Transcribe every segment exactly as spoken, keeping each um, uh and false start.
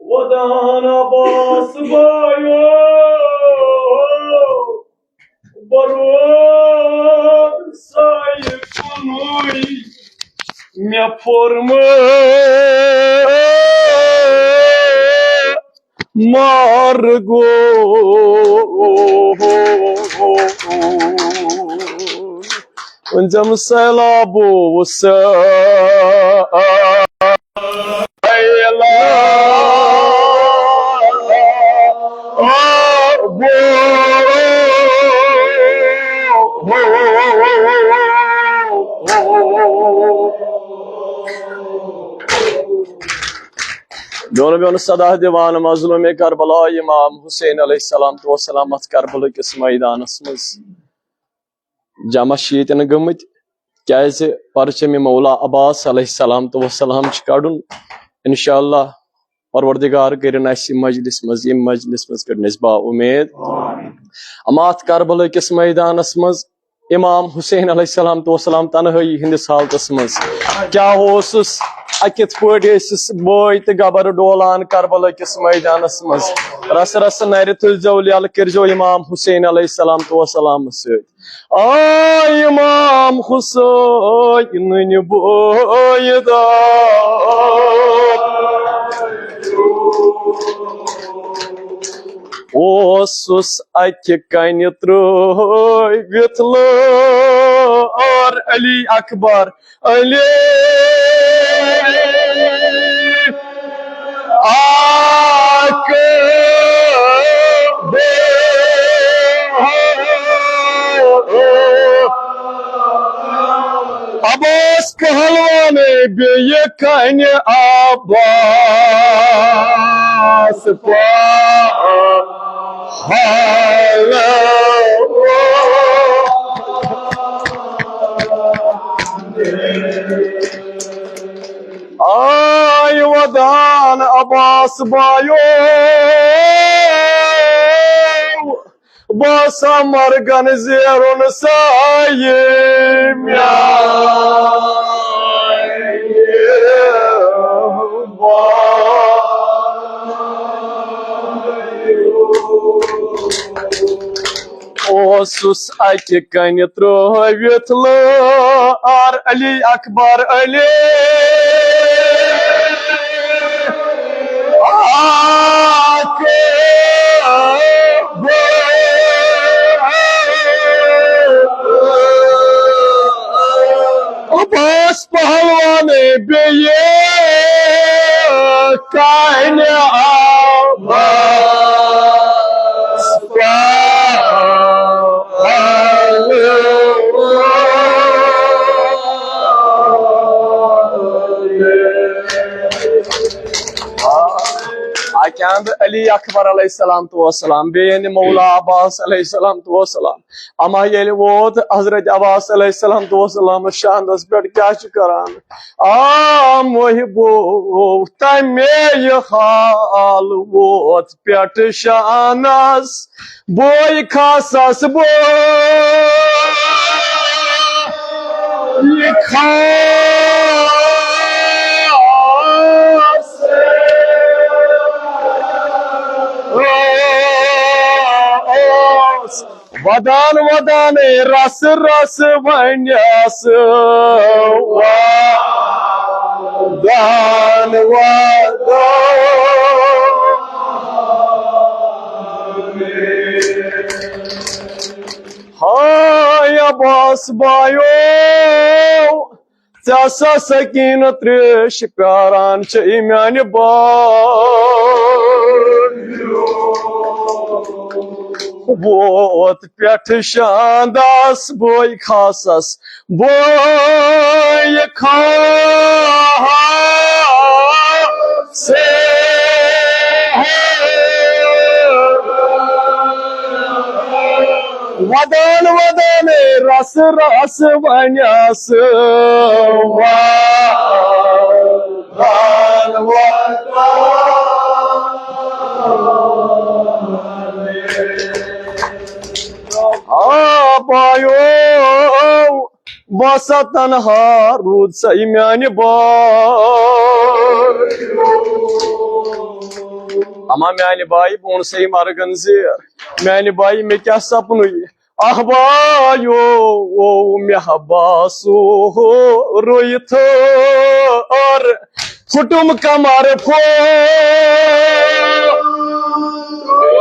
ودان عباس بایو، بروسے کُنُے مےٚ پھوٚرمُت مار گو۔ پنجم سیلابو سیلابو بیون بیون صدا دِوان مظلوم کربلا امام حسین علیہ السلام تو سلامت کربلا کس میدانس منٛز۔ جمع چھِ ییٚتٮ۪ن گٔمٕتۍ، کیازِ پرچم مولا عباس علیہ السلام تو سلام چھُ کڑُن۔ انشاءاللہ پروردگار کٔرِن اسہِ یہِ مجلس منٛز، ییٚمہِ مجلس منٛز کٔرِن اسہِ با امید۔ اما اتھ کربلا کِس میدانس منٛز امام حسین علیہ السلام تو سلام تنہٲیی ہٕنٛدِس حالتس منٛز کیٛاہ اوسُس، اَکہِ یِتھ پٲٹھۍ ٲسِس بٲے تہٕ گبر ڈولان کربلا کِس میدانس منٛز۔ رس رس نرِ تُلزیو، یلہٕ کٔرزیو امام حسین علیہ السلام تو سلام سۭتۍ۔ آ امام حسین بٲے دار، اوسُس اَکہِ کنہِ ترٲوِتھ لٲر علی اکبر علی اکبر۔ عباس پہلوان بیٚیہِ کنہِ عباس پہلوان۔ آے ودان عباس بایو، باسا مرگن زیرُن سایہِ میانہِ۔ اوسُس اَکہِ کنہِ ترٲوِتھ لٲر علی اکبر علی اکبر۔ عباس پہلوان بیٚیہِ کنہِ عباس پہلوان۔ اکہِ اندٕ علی اکبر علیہ السلام تو سلام، بیٚیہِ اندٕ مولا عباس علیہ السلام تو سلام۔ اما ییٚلہِ ووت حضرت عباس علیہ السلام تو سلام شاندس پٮ۪ٹھ کیٛاہ چھُ کران؟ آ محبوب، تمے یہِ حال ووت پٮ۪ٹھ شانس، بوے خاصس بوے خاص۔ ودان ودان رس رس ونس، ودان ودان۔ ہاے عباس بایو، ژےٚ سا سکیٖنہٕ تریش پیاران چھِ میانہِ بایو۔ ووت پٮ۪ٹھٕ شاندس بوے خاصس، بوے خاص۔ ودان ودان رس رس ونس، ودان ودان۔ آ بایو، باسا تنہا روٗد سا میانہِ بایو۔ اما میانہِ بایہِ، بہٕ ووٚن سا یہِ مرگن زِ میانہِ بایہِ، مےٚ کیٛاہ سپنُے؟ اہبایو، مےٚ ہبا سورُے تھٲر، پھُٹُم کمر پھو-،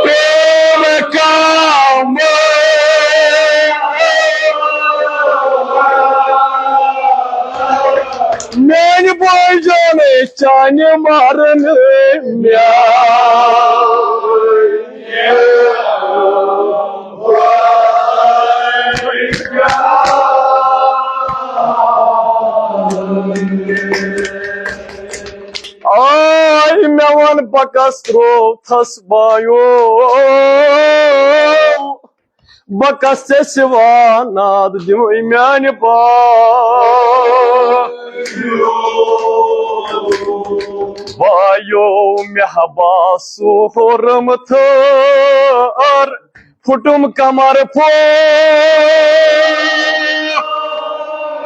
پیوٚم کمر۔ میانہِ بٲے جانٕے، چانہِ مرن میانہِ۔ آے مےٚ وَن بہٕ کَس ترٛووتھَس بایو، بہٕ کَس ژےٚ سِوا ناد دِمَے میٛانہِ با-، بایو مےٚ ہبا سورُم تھٲر۔ پھُٹُم کمر پھو-،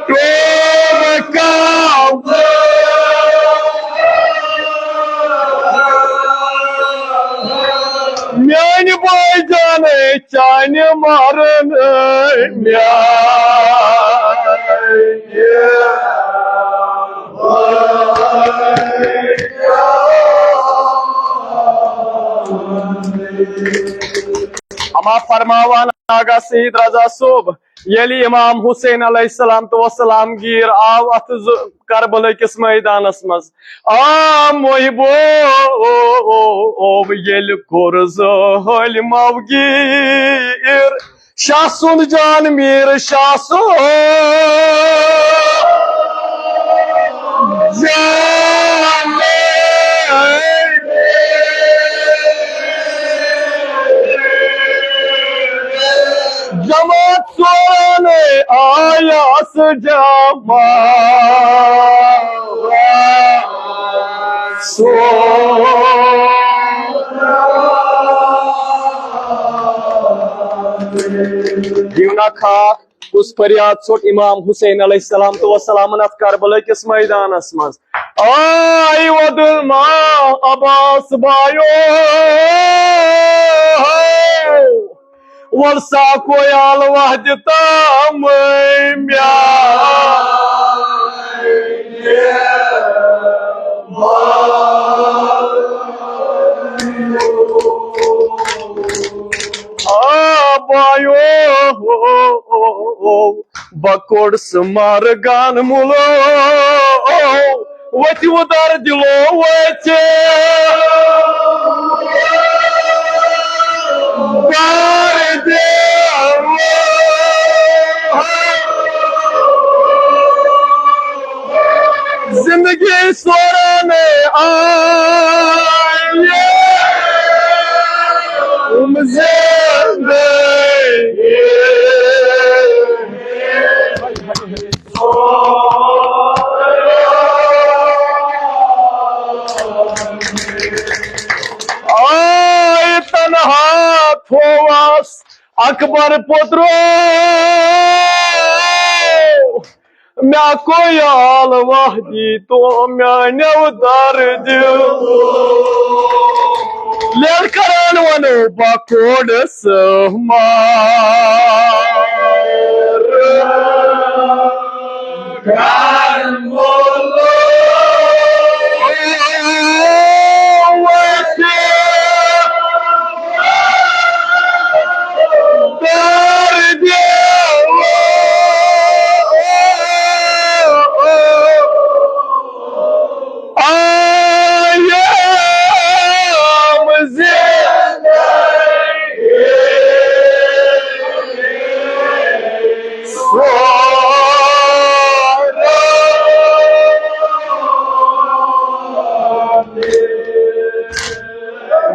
ٹوم کمر۔ میانہِ بٲے جانٕے، چانہِ مرن میانہِ۔ اما فرماوان آغا سعید رضا صٲب، ییٚلہِ امام حسین علیہ السلام تو وسلام گیٖر آو اتھ ز-، کربلہٕ کِس مٲدانس منٛز، آ محبو، ییٚلہِ کوٚر ظٲلمو گیٖر، شاہ سُنٛد جان میٖر شاہ سُنٛد جان۔ جماعت سورُے آیس جمع۔ سو دیونا کھاکھ، کُس فریاد ژوٚٹ امام حسین علیہ السلام تو وسلامن اتھ کربلا کِس مٲدانس منٛز۔ آے ودُل ما عباس بایو، ول سا کویال وحدِ تام میانہِ۔ آ بایو، بہ کوٚڑ سُہ مرگن مُلو، وتہِ وُدر دِلو وتہِ۔ بار دِلو۔ زندگی سورن آیہِ، یِم زندگی۔ آے تنہا تھووس اکبر پوترو، مےٚ کویال وحدی تو میانیو دردیو۔ لیل کران ونو بہ کوٚڑس مار۔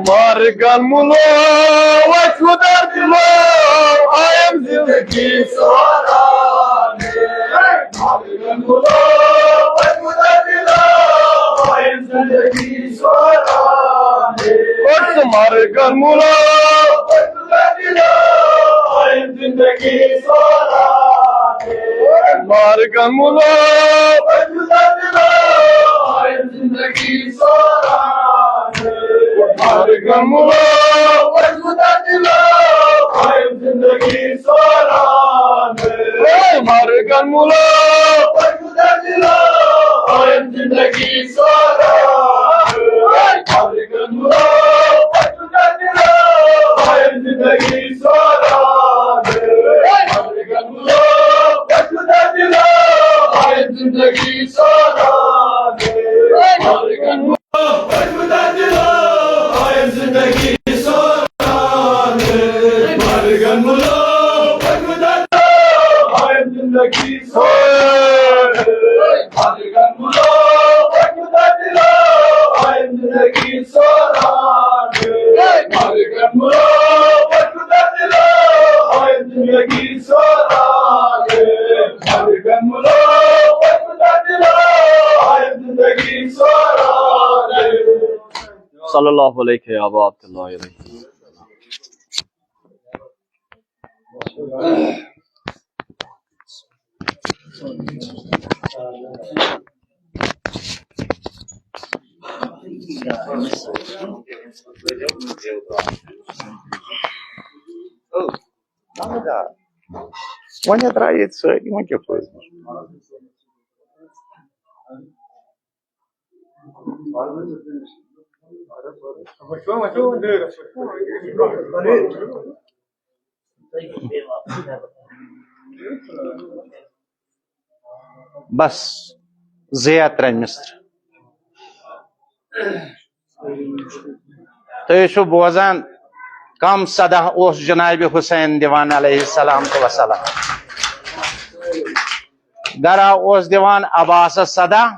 مرگن مُلو، وتہِ وُدر دِلو، آیم زندگی سوران۔ مرگن مُلو، وتہِ وُدر دِلو، آیم زندگی سوران۔ مرگن مُلو، زندگی سوران۔ مرگن مُلو۔ زندگی سوران۔ مُلو، وجودہ دِلو، آیم زندگی سوران۔ اے مرگن مُلو، وجودہ دِلو، آیم زندگی سوران۔ اے مرگن مُلو، وجودہ دِلو، آیم زندگی سوران۔ اے مرگن مُلو، وجودہ دِلو، آیم زندگی سوران۔ اے مرگن صلی اللہ علیہ یا ابا عبداللہ علیہ۔ وۄنۍ درٛاے ییٚتہِ سٲری، وۄنۍ کیٛاہ فٲیدٕ؟ بس، زٕ یا ترٛےٚ مِصرٕ۔ تُہۍ ٲسِو بوزان، کم صدا اوس جناب حسین دِوان علیہ السلام تہٕ وسلام۔ گرا اوس دِوان عباسس صدا،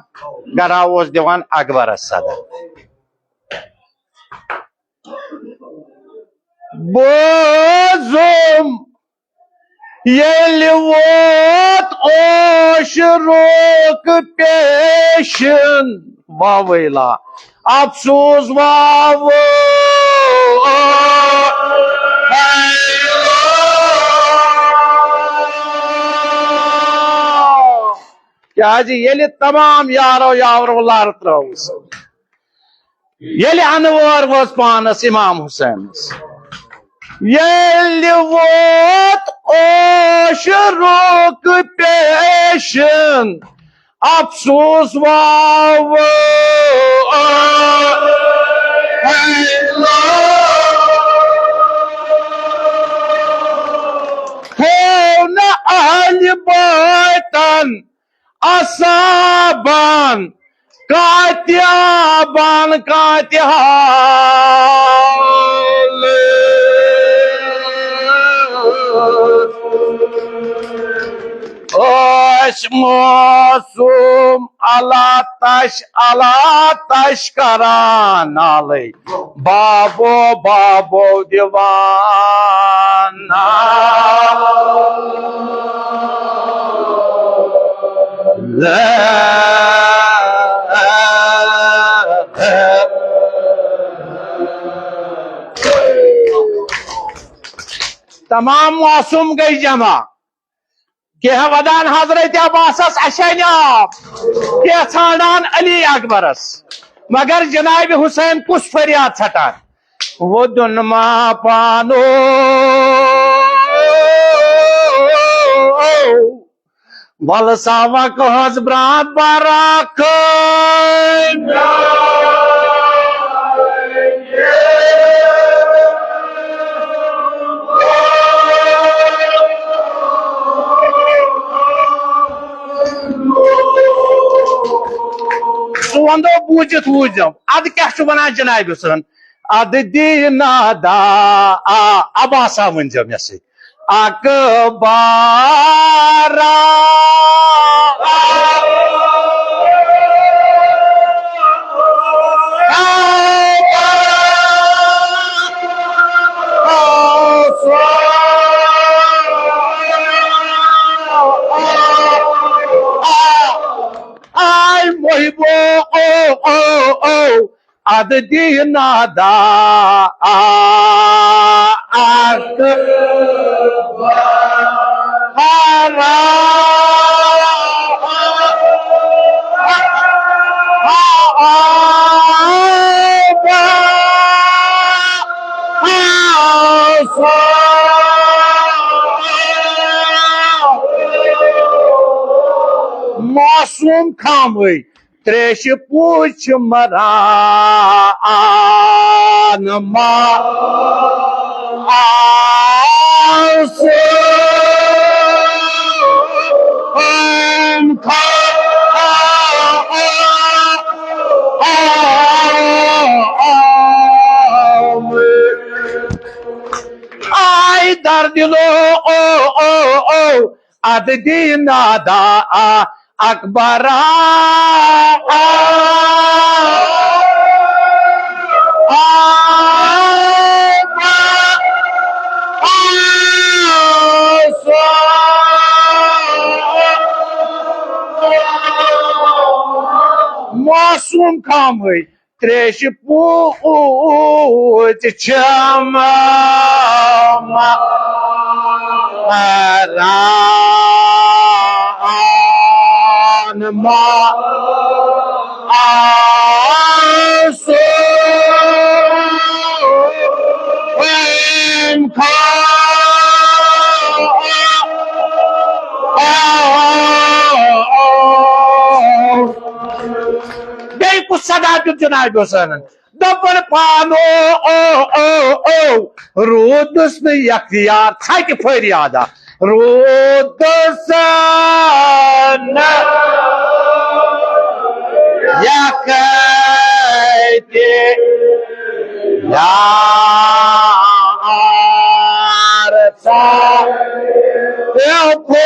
گرا اوس دِوان اکبرس صدا۔ بوزُم ییٚلہِ ووت عاشرُک پیشن، واویلا، افسوس واوو۔ کیازِ ییٚلہِ تمام یارو یاورو لر ترٲوٕس، ییٚلہِ انوار وٲژ پانس امام حسینس، ییٚلہِ ووت عاشرُک پیشن، افسوس واوو۔ ہوو نہٕ اہلِ بٲتن اصابن کاتیابن کاتہِ حال۔ ٲسۍ معصوم اللہ تش اللہ تش کران نالٕے۔ بابو بابو دِوان۔ تمام معصوم گٔے جمع۔ کینٛہہ ودان حضرت عباسس اَسہِ اَنہِ آب، کینٛہہ ژھانڈان علی اکبرس، مگر جناب حسین کُس فریاد ژھٹان؟ وودُن ما پانو ولہٕ سا وۄنۍ کٔہٕنٛز برٛانٛد براکھ۔ سُہ وَنو بوٗزِتھ ووٗزِو، اَدٕ کیٛاہ چھُ وَنان جنابِ حسین؟ اَدٕ دِیہِ نا دا، آ، عباسا ؤنۍزیو مےٚ سۭتۍ۔ اکبر۔ آے محبو، او، او، او۔ ادٕ دِیہِ نا دا اکھ ہرا۔ معصوم خامٕے تریشہِ پوٗتۍ چھِ مران۔ ما آسہٕ آے دردِ لو او او او، ادٕ دِیہِ نادا اکبرا۔ معصوم خامٕے تریشہِ پوٗتۍ چھِ مران۔ ما آسہٕ بیٚیہِ کُس صدا دیُت جناب حسینن؟ دپان پانو او او او، روٗدُس نہٕ یختیار، ژھٹہِ فریادا۔ روٗدُس نہٕ یختیار، ژھٹہِ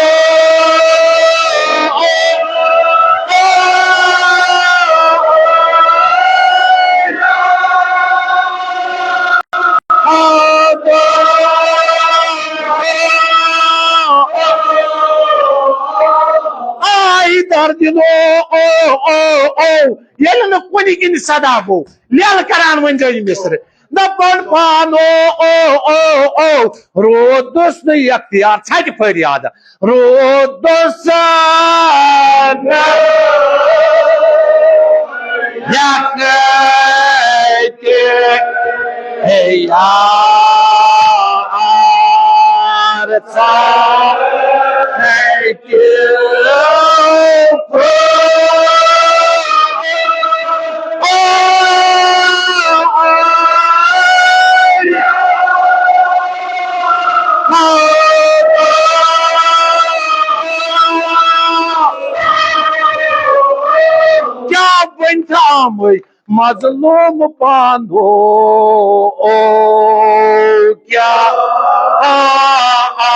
آے دردِ لو او او او، ییٚلہِ نہٕ کُنہِ کِنۍ صدا گوٚو، لیلہٕ کران وۄنۍ جٲنۍ مِصرِ۔ دپان پانو او او او، روٗدُس نہٕ یختیار، ژھٹہِ فریاد۔ روٗدُس نہٕ یختیار، ژھٹہِ کیٛاہ بٔنۍ تھامٕے مظلوم پانو، او کیا آ، آ،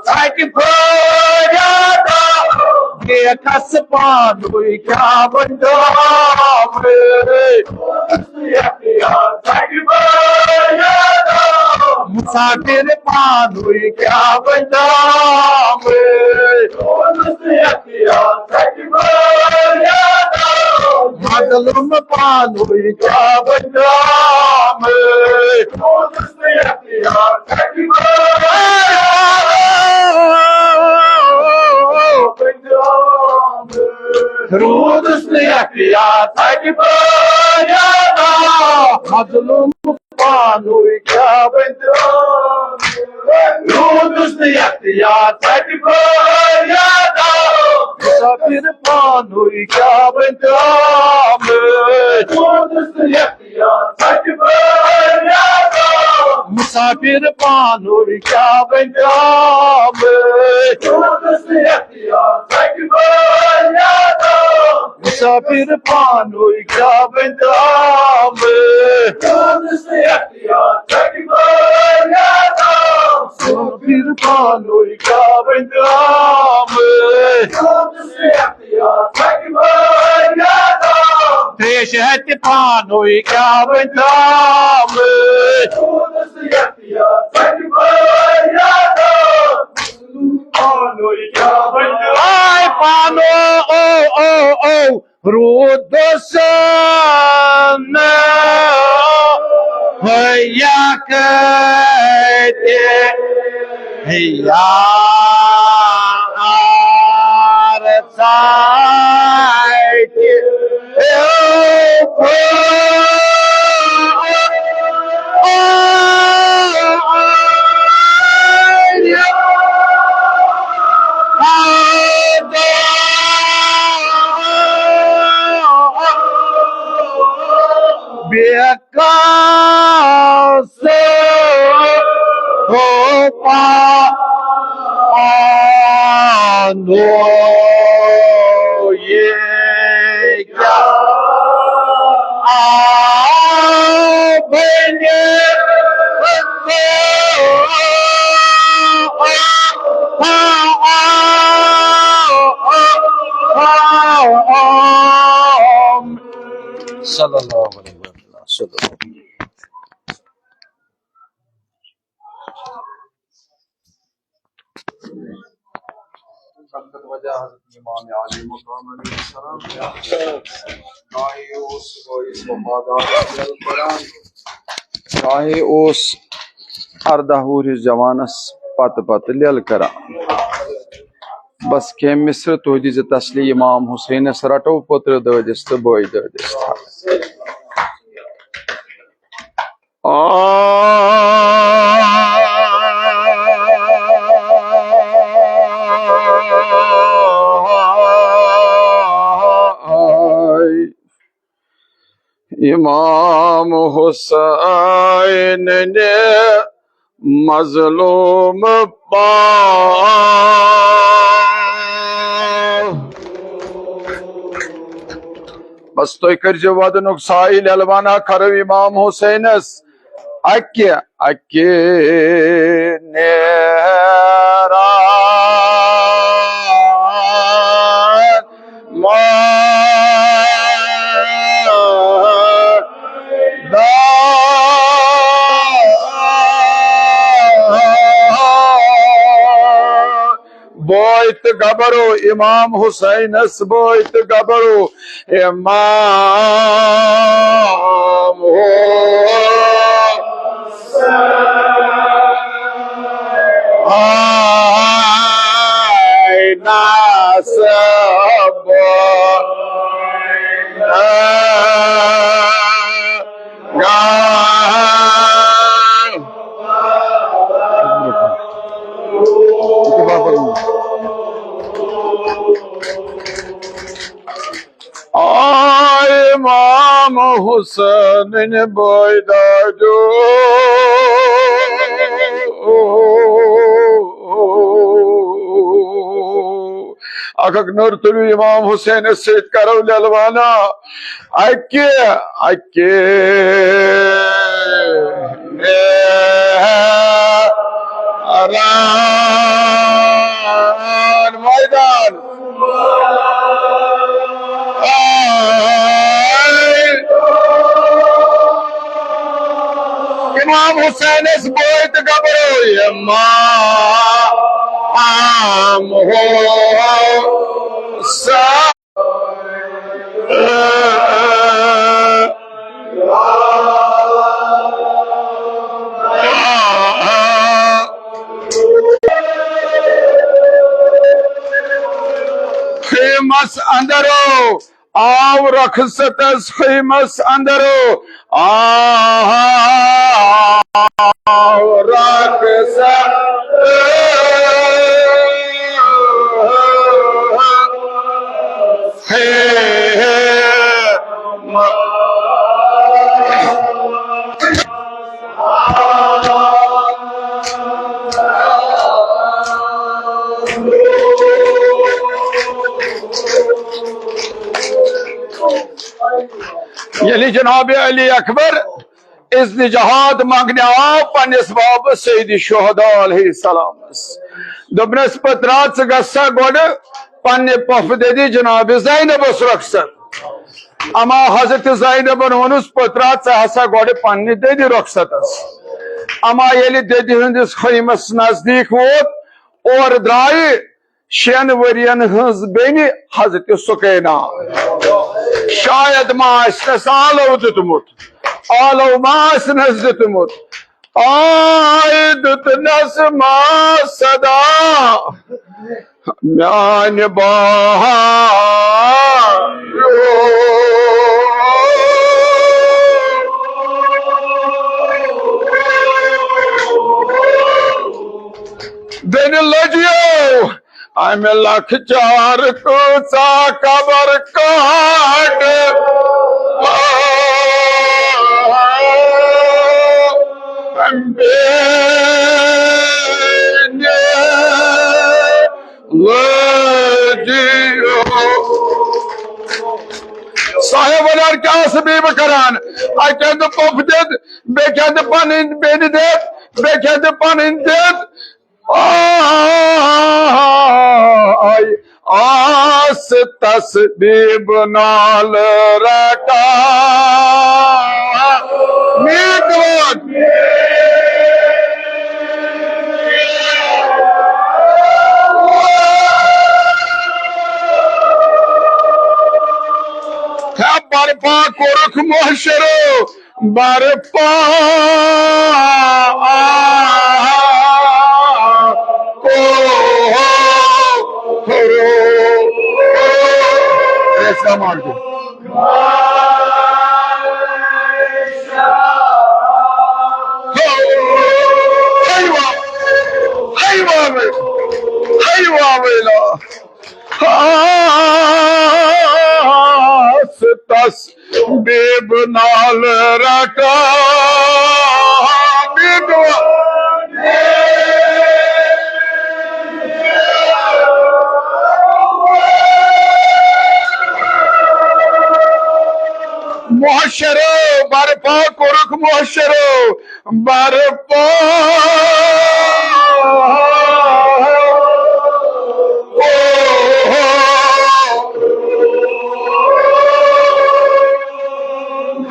ژھٹہِ فریادا، بیکھس پانوٕے کیٛاہ ونہٕ تامٕے۔ مسافر پانوٕے کیٛاہ ونہٕ تامٕے۔ مظلوم پانوٕے کیٛاہ ونہٕ تامٕے۔ روٗدُس نہٕ یتھ یاد تتہِ بٲیانا۔ مظلوم پانوٕے کیٛاہ ونہٕ تامٕے۔ روٗدُس نہٕ یتھ یاد تتہِ بٲیانا۔ مسافر پانوٕے کیٛاہ ونہٕ تامٕے۔ روٗدُس نہٕ یتھ مسافر پانوٕے کیٛاہ ونہٕ تامٕے۔ مسافر پانوٕے کیٛاہ ونہٕ تامٕے۔ مسافر پانوٕے کیٛاہ ونہٕ تامٕے۔ تریش ہیٚتھ پانوٕے کیٛاہ ونہٕ تامٕے۔ آے پانو او او او، روٗدُس نہٕ یکہٕ تہِ یار ژٹہِ۔ بیکاس پانو یہ کیا بنہِ۔ صلی اللہ علیہ وسلم۔ صلی اللہ علیہ وسلم۔ سنگت وجہ حضرت امام عالی مقام علیہ السلام۔ چاہے اوس، چاہے اوس اردہ وُہرِس جوانس پتہٕ پتہٕ لیل کران۔ بس کینٛہہ مصرٕ تُہۍ دیٖزِ تسلی، امام حسینس رٹو پٔترٕ دٲدِس تہٕ بٲے دٲدِس تھل۔ آے امام حسین نے مظلوم پا۔ بس تُہۍ کٔرۍزیو ودنُک سایہِ، لیلوانہ کرو امام حسینس اکہِ اکہِ نیران۔ بوے تہٕ گبرو، امام حسینس بوے تہٕ گبرو، امام حسینس بوے۔ آے امام حسین بٲے دادیو۔ اکھ اکھ نٔر تُلِو امام حسینس سۭتۍ کرو لیلوانہ۔ اکہِ اکہِ نیران میدان۔ امام حسینس بوے تہٕ گبرو، امام حسین۔ خیمس اندرو آو رخصتس، خیمس اندرو آو رخصت۔ ییٚلہِ جناب علی اکبر اذن جہاد منگنہِ آو پننِس بابس سید شہداء علیہ السلامس۔ دوٚپنس، پٔترا، ژٕ گژھ سا گۄڈٕ پننہِ پۄپھٕ دٔدِ جناب زینبس رۄخصت۔ اما حضرت زینبن ووٚنُس، پٔترا، ژٕ ہسا گۄڈٕ پننہِ دٔدِ رۄخصتس۔ اما ییٚلہِ دٔدِ ہٕنٛدِس خیمس نزدیٖک ووت، اورٕ درٛایہِ شٮ۪ن ؤرین ہٕنٛز بیٚنہِ حضرت سکینہ۔ شاید ما آسہِ تس آلو دیُتمُت۔ آلو ما آسنس دیُتمُت، آے دیُتنس ما صدا۔ میانہِ بہار۔ بیٚنہِ لٔجیو امہِ لکھٕ چار کۭژاہ قبر کاٹ۔ بیٚنہِ لٔجیو۔ صاحب ونان کیٛاہ ٲس بیبہِ کران؟ اکہِ اندٕ پۄپھ دِتھ، بیٚکہِ اندٕ پنٕنۍ بیٚنہِ دِتھ، بیٚکہِ اندٕ پنٕنۍ دِتھ۔ آے آس تس بیبہِ نالہٕ رٹان۔ میٖٹھ وَن۔ ہے برپا کوٚرُکھ محشرو، برپا کوٚرُکھ۔ اے سامان دِ۔ ہے وا، ہے وا ویلا، ہے وا ویلا۔ آس تس بیبہِ نالہٕ رٹان۔ بیبہِ وا۔ محشرو برپا کوٚرُکھ محشرو برپا۔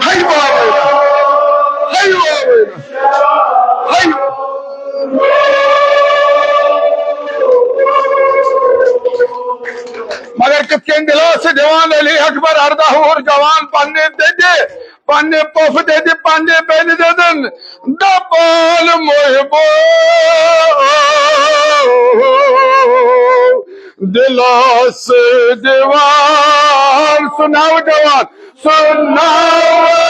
ہے واویلا، ہے واویلا، ہے۔ مگر کِتھ کٔنۍ دِلاسہٕ دِوان علی اکبر ارداہ وُہُر جوان پننہِ دٔدِ، پننہِ پۄپھٕ دٔدِ، پننہِ بیٚنہِ دٔدٕن دپان محبو، دِلاسہٕ دِوان سُہ نوجوان، سُہ نوجوان۔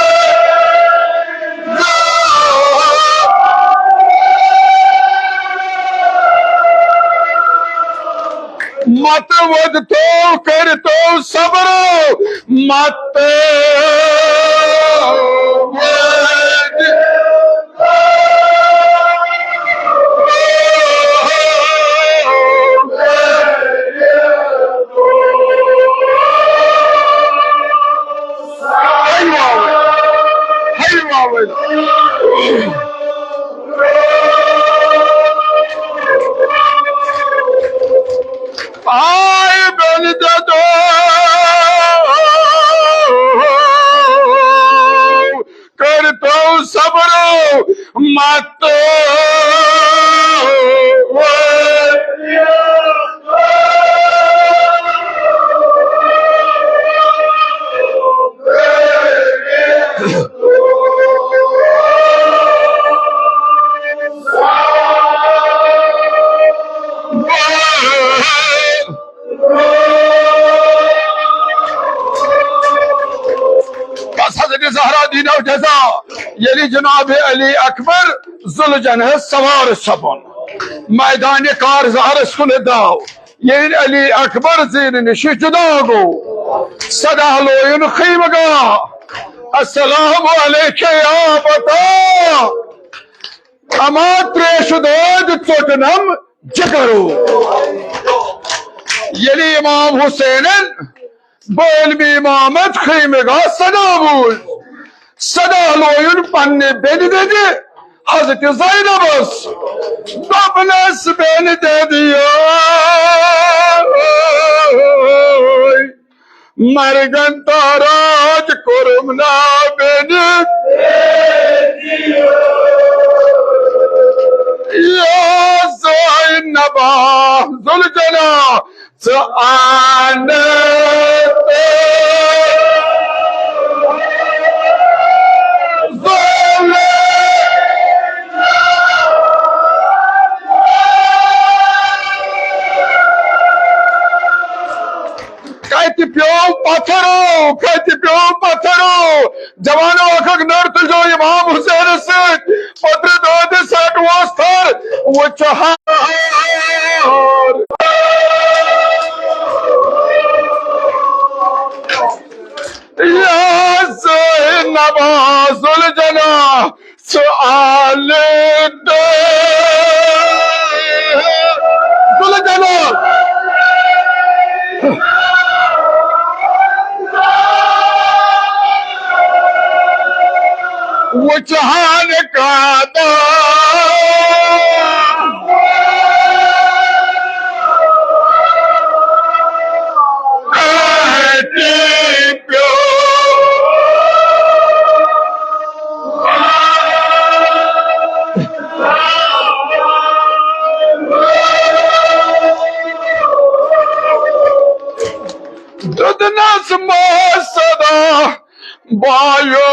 مت ودتو کرتو صبرو، مت ود۔ ہے واوے، ہے واوے۔ آے بیٚنہِ دَدو، کٔرۍتو صبرو مت۔ بس حضرت زہرا دینو جزا، ییٚلہِ جناب علی اکبر ذوالجناحس سوار سپُن، میدان کار زہرس کُن داو۔ ییٚلہِ علی اکبر زینہٕ نِش جدا گوٚو، صدا لویُن خیمہٕ گاہ، السلام علیک یا ابا۔ اما تریشہِ دٲدۍ ژوٚٹنم جگرو۔ ییٚلہِ امام حسینن بٲلمہِ امامت خیمہٕ گاہ صدا بوٗز، صدا لویُن پننہِ بیٚنہِ دٔدِ حضرت زینبس۔ دوٚپنس، بیٚنہِ دٔدِ، مرگن تاراج کوٚرُم نا بیٚنہِ۔ یا زینبا ذوالجناح، ژٕ اَنہٕ تہٕ کتہِ پیوٚو پتھرو؟ جوانو، اکھ اکھ نٔر تُلزیو امام حسینس سۭتۍ۔ پترِ دٲدِس رٹوس تھر، وٕچھ ہار۔ یا زینبا ذوالجناح، سُہ آلہٕ دٲر۔ ذوالجلال۔ وٕچھان کعبہ۔ کتہِ پیوٚو؟ دیُتنس مو صدا بایو،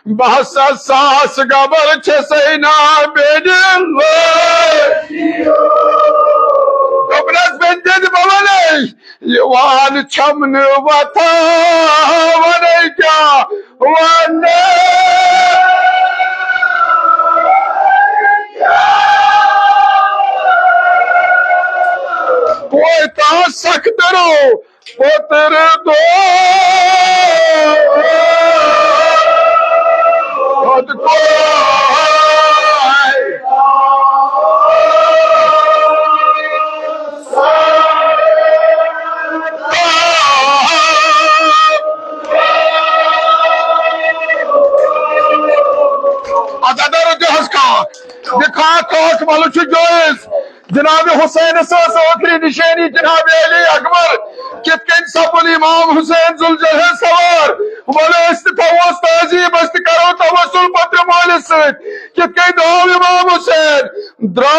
بہٕ ہسا ساس گبر چھسے نا بیٚنہِ لٲج۔ دوٚپنس، بیٚنہِ، بیٚنہِ، بہٕ ونے، یِوان چھَم نہٕ وۄتھاوَنے کیٛاہ وَنہٕ۔ کویتاہ سخت رو پتر دو۔ خود کو ادا درو دِہَس کاک، دِکھا کاک ملہٕ چھُ جٲیِز۔ جناب حسینس ٲس ٲخری نشٲنی جناب علی اکبر۔ کِتھ کٔنۍ سپُد امام حسین ذوالجلال سوار؟ ولہٕ أسۍ تہِ تھاووس تہذیب، أسۍ تہِ کرو توسل پترِ مٲلِس سۭتۍ۔ کِتھ کٔنۍ درٛاو امام حسین؟ درٛاو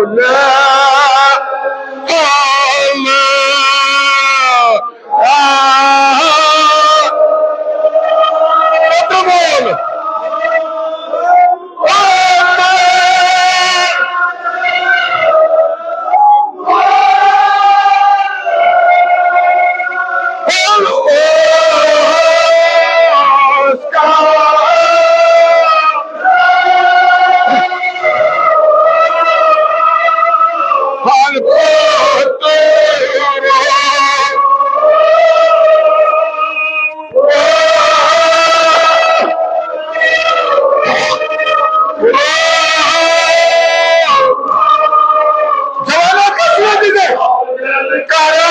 لا حول۔ آ، پترِ مول۔ جوانو، کس لگی دے؟ کارا